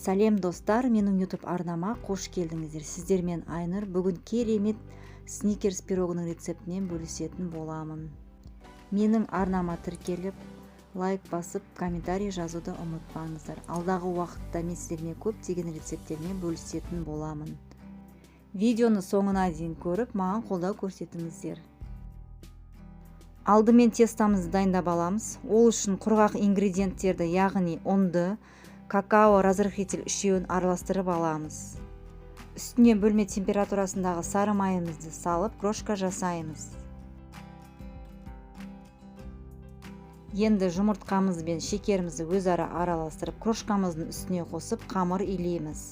Сәлем, достар! Менің YouTube арнама қош келдіңіздер. Сіздермен Айнұр. Бүгін керемет сникерс пирогының рецептімен бөлісетін боламын. Менің арнама тіркеліп, лайк басып, комментарий жазуды ұмытпаңыздар. Алдағы уақытта мен сіздермен көптеген рецепттермен бөлісетін боламын. Видеоны соңына дейін көріп, маған қолдау көрсетіңіздер. Алдымен тестамызды дайындап аламыз. Ол үшін құрғақ ингредиенттерді, яғни ұнды, какао, разрыхлитель үшеуін араластырып аламыз. Үстіне бөлме температурасындағы сары майымызды салып, крошка жасаймыз. Енді жұмыртқамыз бен шекерімізді өзара араластырып, крошкамыздың үстіне қосып, қамыр илейміз.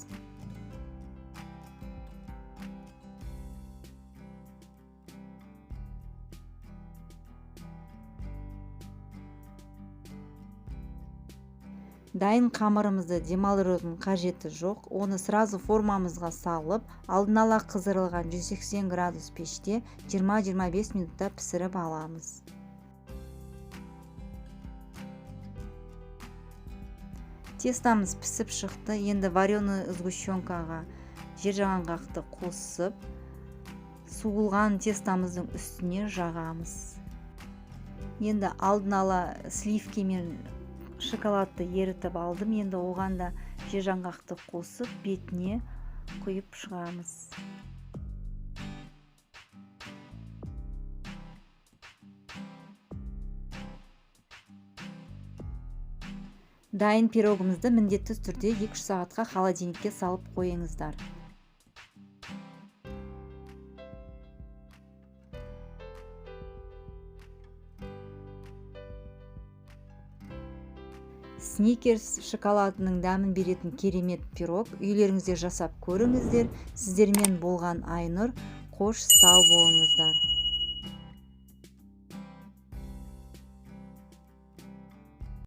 Дайын қамырымызды демалдырудың қажеті жоқ. Оны сразу формамызға салып, алдын ала қыздырылған 180 градус пеште 20-25 минутта пісіріп аламыз. Тестамыз пісіп шықты. Енді вареный сгущенкаға жер жаңғақты қосып, суылған тестамыздың үстіне жағамыз. Енді алдын ала сливки мен шоколадты ерітіп алдым. Енді оған да жер жаңғақты қосып, бетіне құйып шығамыз. Дайын пирогымызды міндетті түрде 2-3 сағатқа холодильникке салып қойыңыздар. Сникерс шоколадының дәмін беретін керемет пирог. Үйлеріңізде жасап көріңіздер. Сіздермен болған Айнұр. Қош, сау болыңыздар.